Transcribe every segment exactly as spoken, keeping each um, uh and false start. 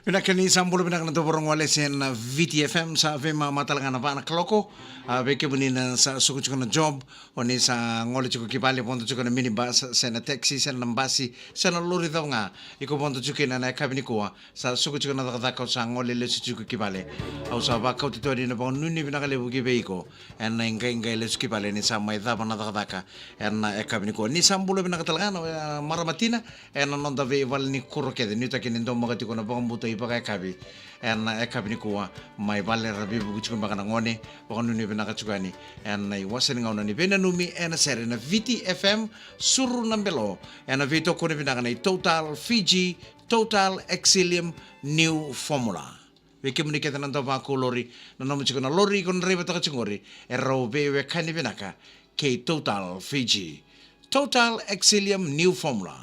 Vinaka, ni sa bula vinaka na dau vakarogo wale se na V T F M, sa veimama tale ga na va na kaloko. A, vei kemuni na sa suka tiko na job, o ni sa gole tiko ki vale, vodo tiko na minibus se na taxi se na basi se na lori cava ga iko vodo tiko kina ena yakavi nikua. Sa suka tiko na cakacaka, o sa gole lesu tiko ki vale. Au sa vakauta tu yani na vakanuinui vinaka levu ki vei iko ena iqaiqai lesu ki vale ni sa mai cava na cakacaka ena yakavi nikua. Ni sa bula vinaka tale ga na, e, marama tina ena noda veivale ni kuro kece. Nuitaki ni domaka tiko na vakabuta ivakayakavi ena yakavi nikua. Mai vale ra veivuke tiko beka na gone. Vakanuinui vinaka tiko yani ena iwase ni gauna ni veinanumi ena sere na V T F M Suru na Belo, ena veitokoni vinaka nei Total Fiji, Total Excellium New Formula. Vei kemuni kece na dau vaku lori, na nomu tiko na lori iko na draivataka tiko qori, e rau veiwekani vinaka kei Total Fiji. Total Excellium New Formula.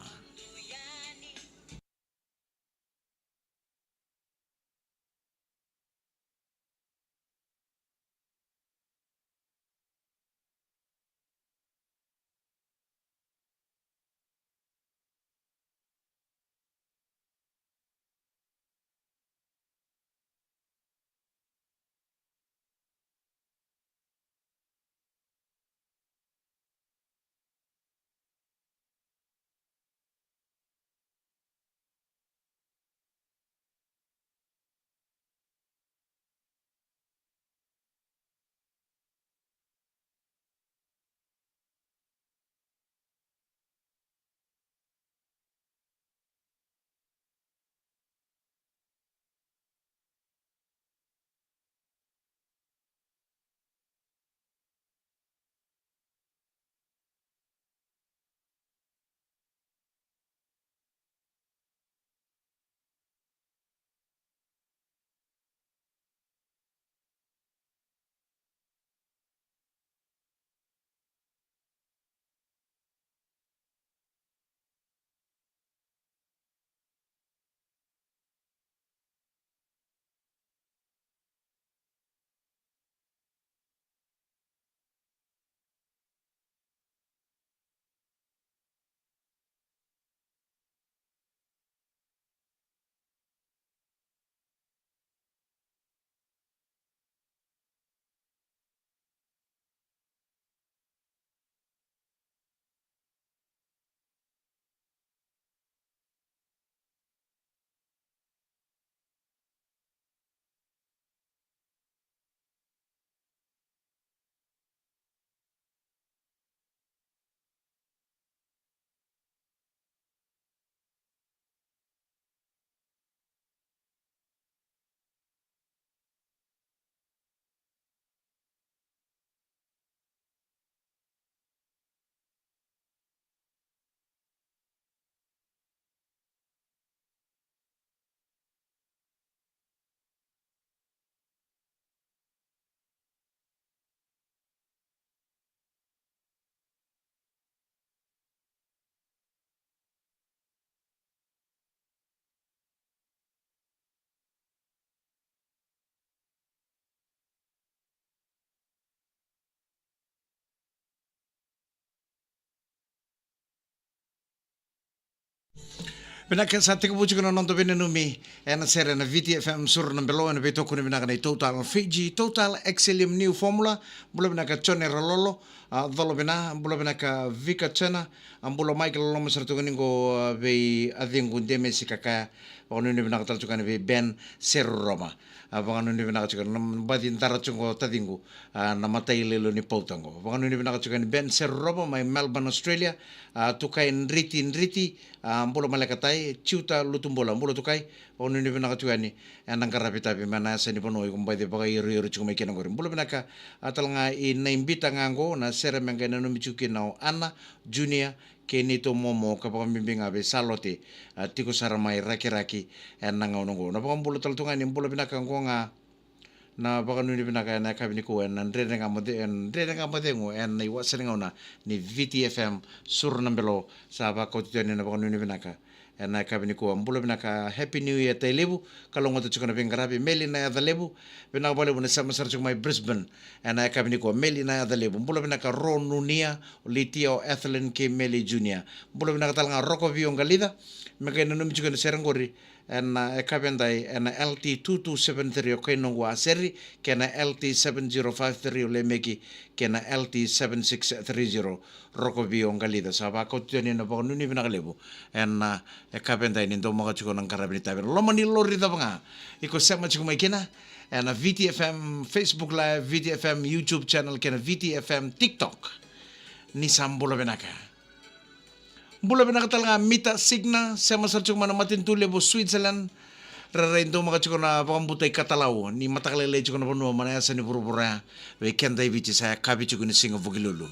Vinaka, sa tekivu tiko na noda veinanumi ena sere na V T F M Suru na Belo, ena veitokoni vinaka nei Total Fiji, Total Excellium New Formula. Bula vinaka Jone Ralolo, a, Colovina, bula vinaka Vika Jena, a, bula Mike, loloma sara tu ga ni qo, a, vei a ciqu Demesi Kakaya. Vakanuinui vinaka tale tu ga ni vei Ben Serurova. A, vakanuinui vinaka tiko na baci dara tiko taciqu, a, na matailoilo ni pauta qo. Vakanuinui vinaka tiko ni Ben Serurova mai Melbourne, Australia. A, Tukai Driti Driti, a, bula maleka tai, Tiuta Lutubula, bula Tukai. Vakanuinui vinaka tiko yani ena qaravi tavi mai na yasa ni vanua iko baci vakairoiro tiko mai kina qori. Bula vinaka, a, tale ga i Naibita ga qo, na sere me qai nanumi tiko kina o Ana Junior kei neitou momo ka vakabibi ga vei Salote, a, tiko sara mai Rakiraki ena gauna qo. Na vakabula tale tu ga ni bula vinaka qo ga, na vakanuinui vinaka ena yakavi nikua ena Dredre Ga Mo Ce-, ena Dredre Ga Mo Cegu ena iwase ni gauna ni V T F M Suru na Belo. Sa vakauti tu yani na vakanuinui vinaka ena yakavi nikua. Bula vinaka, Happy New Year Tailevu. Kalougata tiko na veiqaravi, Meli na Yaca Levu. Vinaka vakalevu na sema sara tiko mai Brisbane ena yakavi nikua, Meli na Yaca Levu. Bula vinaka Ro Nunia, o Litia, o Ethelyn kei Meli Junior. Bula vinaka tale ga Roko Vio Qalica. Me qai nanumi tiko na sere qori ena, e, yakavi edai ena L T two two seven three o Kainoqu Aseri, kei na L T seven zero five three o Lemeki, kei na L T seven six three zero Rokovi o Qalica. Sa vakauti tu yani na vakanuinui vinaka levu ena, e, yakavi edai ni daumaka tiko na qaravi ni tavi ena loma ni lori cava ga iko sema tiko mai kina, ena V T F M Facebook Live, V T F M YouTube channel kei na V T F M TikTok. Ni sa bula vinaka. Bula vinaka tale ga Mita Signa, sema sara tiko mai na matanitu levu o Switzerland. Rairai daumaka tiko na vakabuta i Katalau ni mataka lailai tiko na vanua mai na yasa ni vuravura ya. Vei keda i Viti sa yakavi tiko ni siga Vukelulu.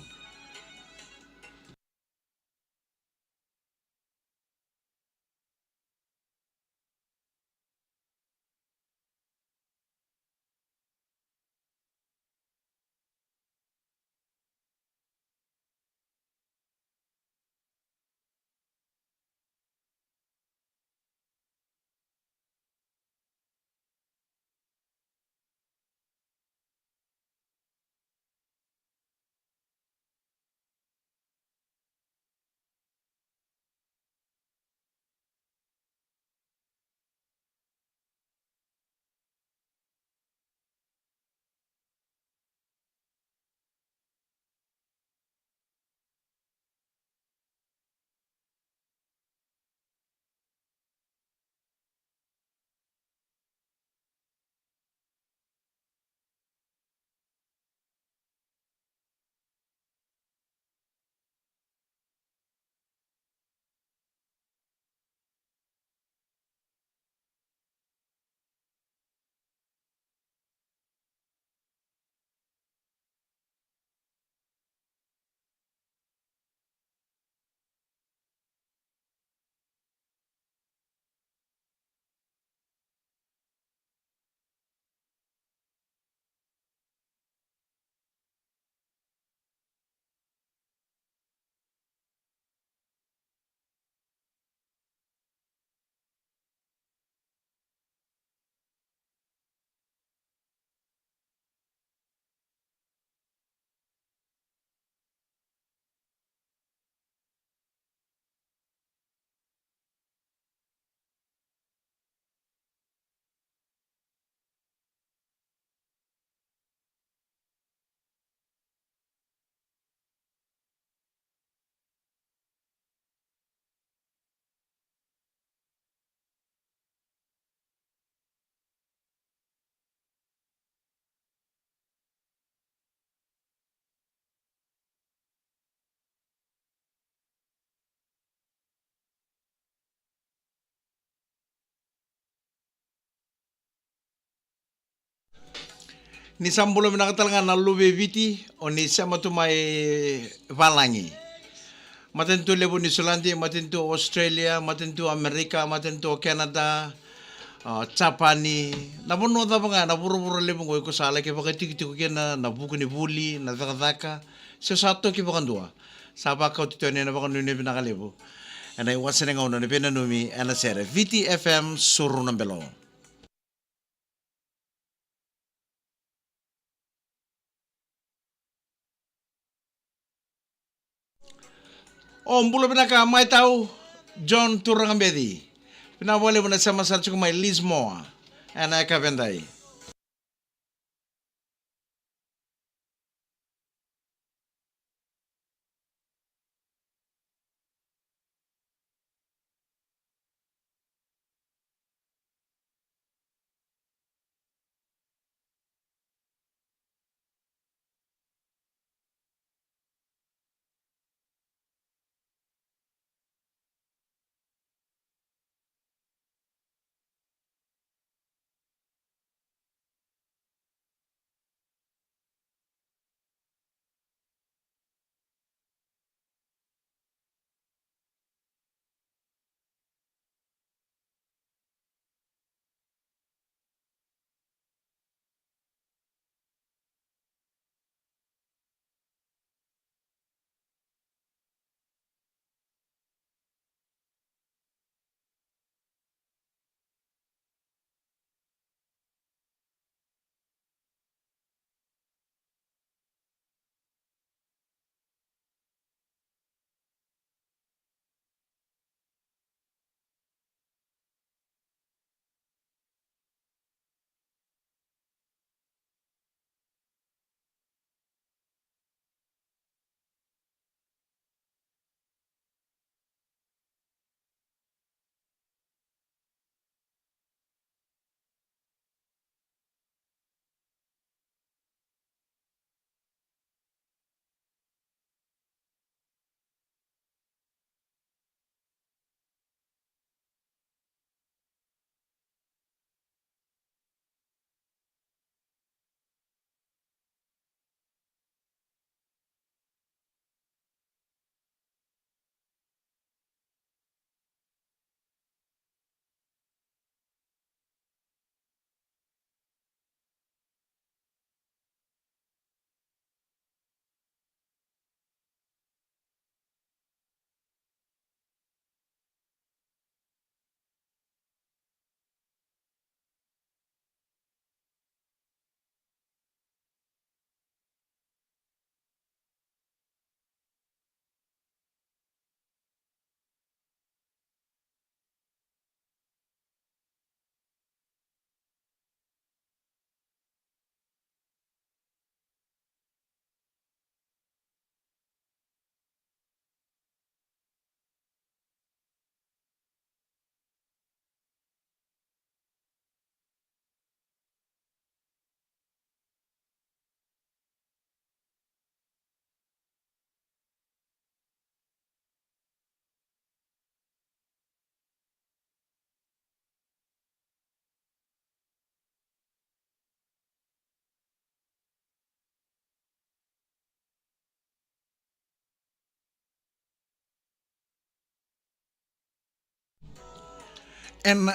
Ni sa bula vinaka tale ga na luve i Viti, o ni sema tu mai valagi. Matanitu levu Niusiladi, matanitu Australia, matanitu Amerika, matanitu Canada, a, Japani. Na vanua cava ga, na vuravura levu qo iko sa laki vakatikotiko kina, na vuku ni vuli, na cakacaka. Se sa toki vakadua. Sa vakauti tu yani na vakanuinui vinaka levu. Ena iwase ni gauna ni veinanumi, ena sere V T F M Suru na Belo. O bula vinaka mai tau, John Turagabeci. Vinaka vakalevu na sema sara tiko mai Lismore. Ena yakavi edai. Ena,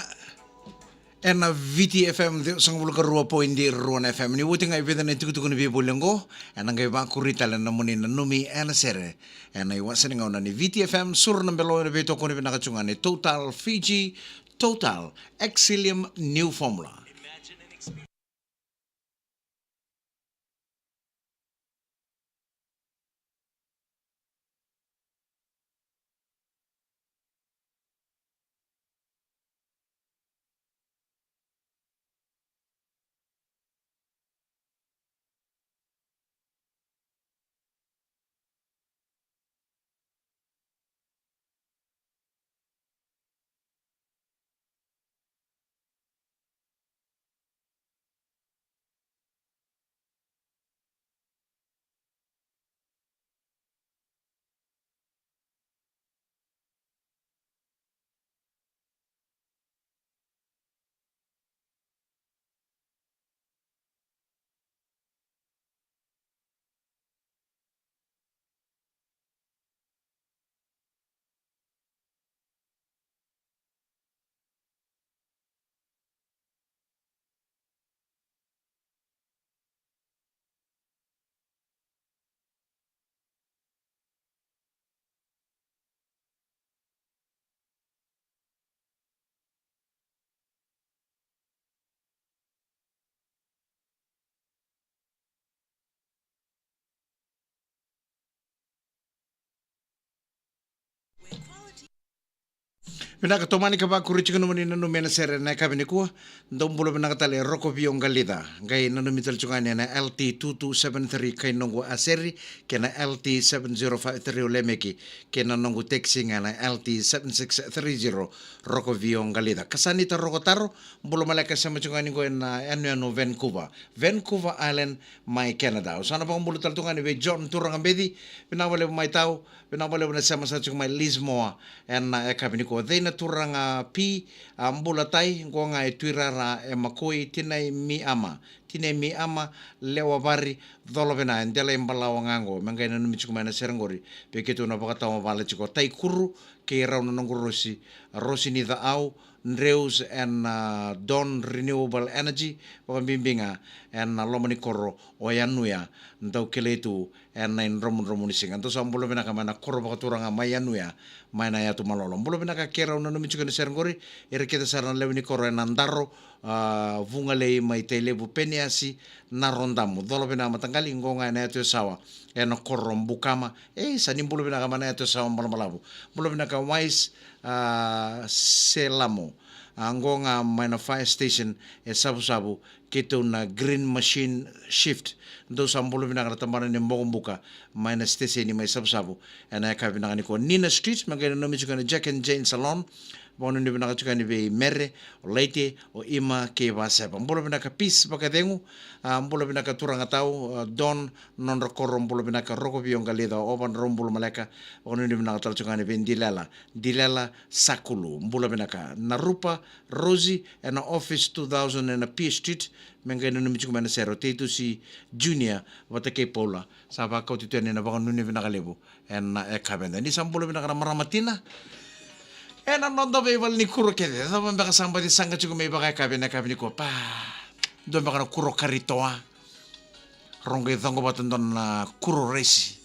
ena V T F M ciwasagavulu ka rua point rua na F M. Ni oti ga e vica na itukutuku ni veivoli oqo, ena qai vakuri tale na nomuni nanumi ena sere. Ena iwase ni gauna ni V T F M, suru na belo ena veitokoni vinaka tu ga ni Total Fiji, Total Exilium New Formula. Vinaka, tomani ka vakuri tiko nomuni nanumi ena sere ena yakavi nikua. Dou bula vinaka tale Rokovio Qalica. Qai nanumi tale tiko ga ni ena L T two two seven three kai noqu Aseri, kei na L T seven zero five three o Lemeki, kei na noqu taxi ga na L T seven six three zero Rokovio Qalica. Ka sa ni ta roko taro, bula maleka sema tiko ga ni qo ena yanuyanu Vancouver. Vancouver Island mai Canada. Au sa na vakabula tale tu ga ni vei John Turaga Beci, vinaka vakalevu mai tau, vinaka vakalevu na sema sa tiko mai Lismore, ena yakavi nikua. Cei na Turaga P, a, bula tai, qo ga e Tuirara e Makoi, tinai Miama. Tinai Miama, lewa vari, colo vina, e dela i balawa ga qo. Me qai nanumi tiko mai na sere qori. Vei keitou na vakatawa vale tiko. Taikuru, kei rau na noqu rosi, rosi ni caau, Dreus ena, a, Dawn Renewable Energy, vakabibi ga ena, a, loma ni koro o Yanuya, dau kilai tu ena idromudromu ni siga. Dou sa bula vinaka mai na koro vakaturaga mai Yanuya, mai na yatu malolo. Bula vinaka kei rau nanumi tiko ena sere qori, ira kece sara na lewe ni koro ena Daro, a, Vugalei mai Tailevu, Peniasi, Narodamu. Colo vina mataqali, qo ga ena yatu Yasawa, ena koro Bukama. E, sa ni bula vinaka mai na yatu Yasawa balabalavu. Bula vinaka Wise, a, Selamo. A, qo ga mai na fire station e Savusavu, keitou na Green Machine Shift. Dou sa bula vinaka na tabana ni Bokobuka mai na siteseni mai Savusavu ena yakavi vinaka nikua. Nina Street, me qai nanumi tiko na Jack and Jane Salon. Vakanuinui vinaka tiko yani vei Mere, o Laite, o Ima kei Vaseva. Bula vinaka Peace Vakacegu, a, bula vinaka Turaga Tau, a, Don, nodra koro, bula vinaka Rokovio Qalica, o Vadrau, bula maleka. Vakanuinui vinaka tale tiko yani vei Dilela, Dilela Sakulu, bula vinaka. Narupa Rosi, ena Office two thousand ena Peace Street, me qai nanumi tiko mai na sere o Teitusi Junior vata kei Paula. Sa vakauti tu yani na vakanuinui vinaka levu ena yakavi eda. Ni sa bula vinaka na marama tina. Ena noda veivale ni kuro kece, cava beka sa baci saqa tiko mai vakayakavi ena yakavi nikua? Pa, dua beka na kuro karitoa. Roqo i coqo vata dua na kuro resi.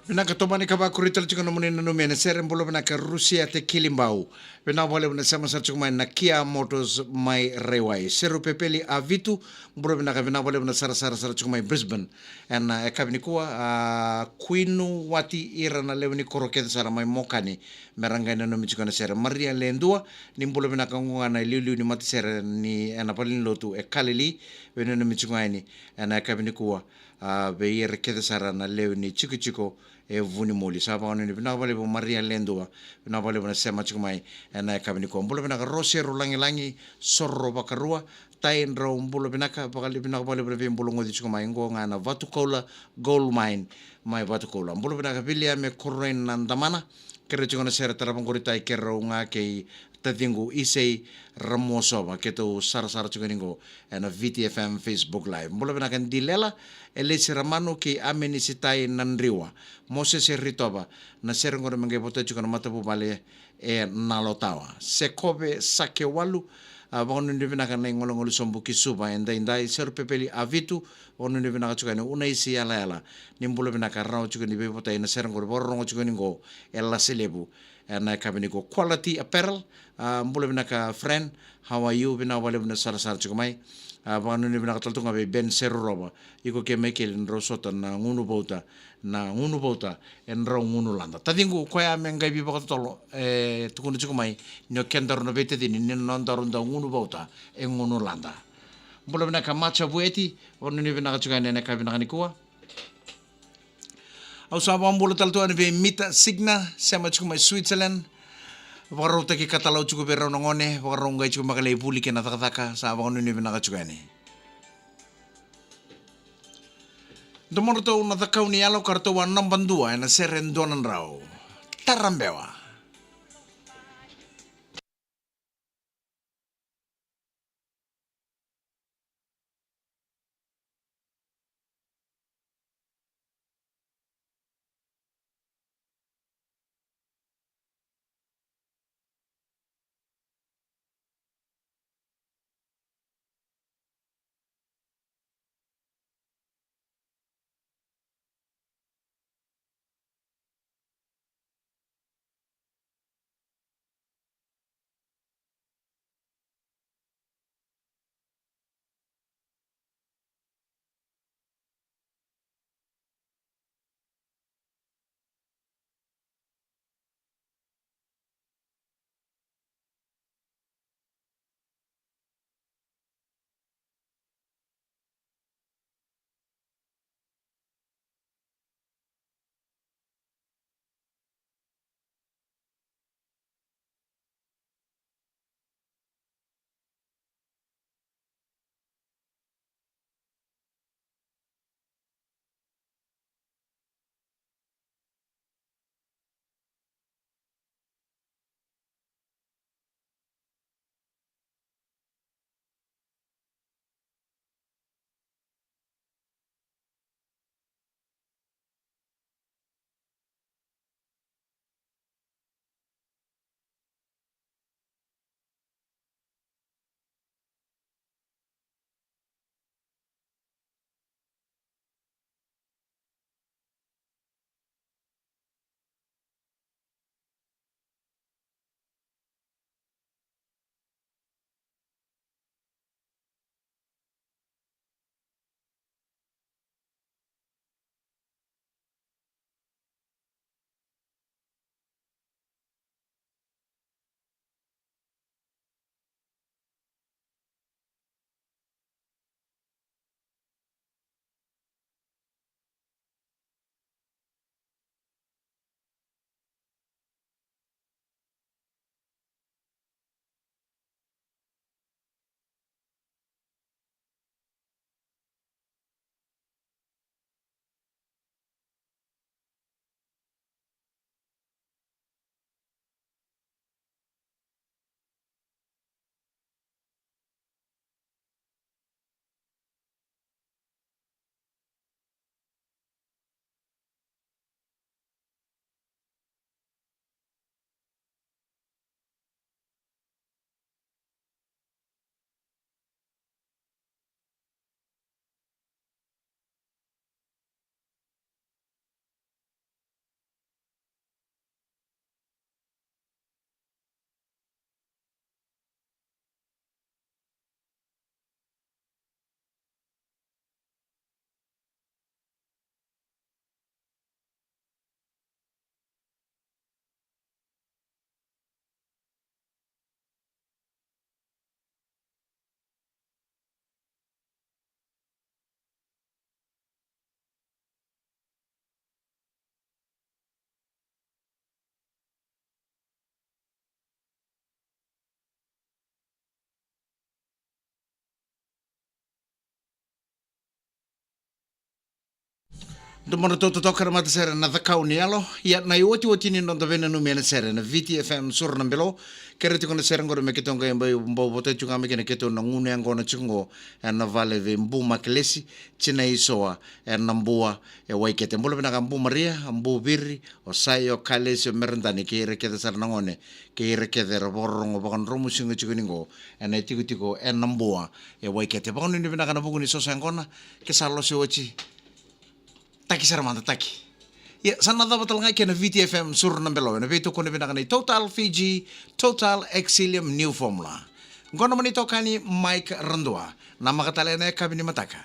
Vinaka, tomani ka vakuri tale tiko na nomuni nanumi ena sere. Bula vinaka Rusia Tekilibau. Vinaka vakalevu na sema sara tiko mai na Kia Motors mai Raiwai. Seru Pepeli Avitu, bula vinaka, vinaka vakalevu na sarasara sara tiko mai Brisbane. Ena, e, yakavi nikua, a, Kuinu Wati, ira na lewe ni koro kece sara mai Mokani, me ra qai nanumi tiko ena sere. Maria Ledua, ni bula vinaka, oqo ga na iliuliu ni matasere ni ena valenilotu e Kalili, veinanumi tiko ga yani ena yakavi nikua, a, vei ira kece sara na lewe ni tikotiko e Vunimoli. Sa vakanuinui vinaka vakalevu Maria Ledua, vinaka vakalevu na sema tiko mai ena yakavi nikua. Bula vinaka Roseru Lagilagi, Soro Vakarua, Tai, drau bula vinaka, vakalevu, vinaka vakalevu na veibula goci tiko mai, oqo ga na Vatukoula Gold Mine mai Vatukoula. Bula vinaka Viliame Koroina Damana, keirau tiko na sere, tarava qori Tai, keirau ga kei taciqu Isei Ramuasova, keitou sarasara tiko yani qo ena V T F M Facebook Live. Bula vinaka Dilela, Elesi Ramanu kei Amenisi Tai Nadriwa, Mosese Ritova, na sere qori me qai votai tiko na matavuvale e Nalotawa. Sekove Sakewalu, a, vakanuinui vinaka na igolegole sobu ki Suva edaidai. Seru Pepeli Avitu, vakanuinui vinaka tiko yani. Unaisi Yalayala, ni bula vinaka, rawa tiko ni veivotai na sere qori, vakarorogo tiko yani qo e Laselevu ena yakavi nikua. Quality Apparel, a, bula vinaka friend, how are you? Vinaka vakalevu na sarasara tiko mai. A, vakanuinui vinaka tale tu ga vei Ben Serurova, iko kei Maikeli, drau sota na gunu vauta, na gunu vauta e drau gunu lada. Taciqu, koya me qai veivakatotolo, e, tukuna tiko mai ni o kedaru na veitacini ni nodaru dau gunu vauta e gunu lada. Bula vinaka Macha Vueti, vakanuinui vinaka tiko yani ena yakavi vinaka nikua. Au sa vakabula tale tu yani vei Mita Signa, sema tiko mai Switzerland. Vakarautaki katalau tiko vei rau na gone, vakarau qai tiko mai ka lai vuli kei na cakacaka, sa vakanuinui vinaka tiko yani. Domodratou na Cakau ni Yalo ka ratou a naba dua ena sere Dua na Drau. Tarabewa. Domodratou totoka na matasere na Cakau ni Yalo. Ia na iotioti ni noda veinanumi ena sere na Viti F M Suru na Belo. Kere tiko na sere qori me keitou qai bau, bau vota tiko ga mai kina keitou na gunu yaqona tiko qo ena vale vei Bu Makelesi, Tina Isoa, ena Bua e Waikete. Bula vinaka Bu Maria, Bu Viri, o Sai, o Kalesi, o Meredani kei ira kece sara na gone kei ira kece era vakarorogo vakadromusiga tiko ni qo ena itikotiko ena Bua e Waikete. Vakanuinui vinaka na vuku ni soso yaqona ke sa lose oti. Taki sara mada, taki. Ia, sa na cava tale ga kei na Viti F M Suru na Belo ena veitokoni vinaka nei Total Fiji, Total Exilium New Formula. Qo na nomuni itokani Mike Radua. Namaka tale ena yakavi ni mataka.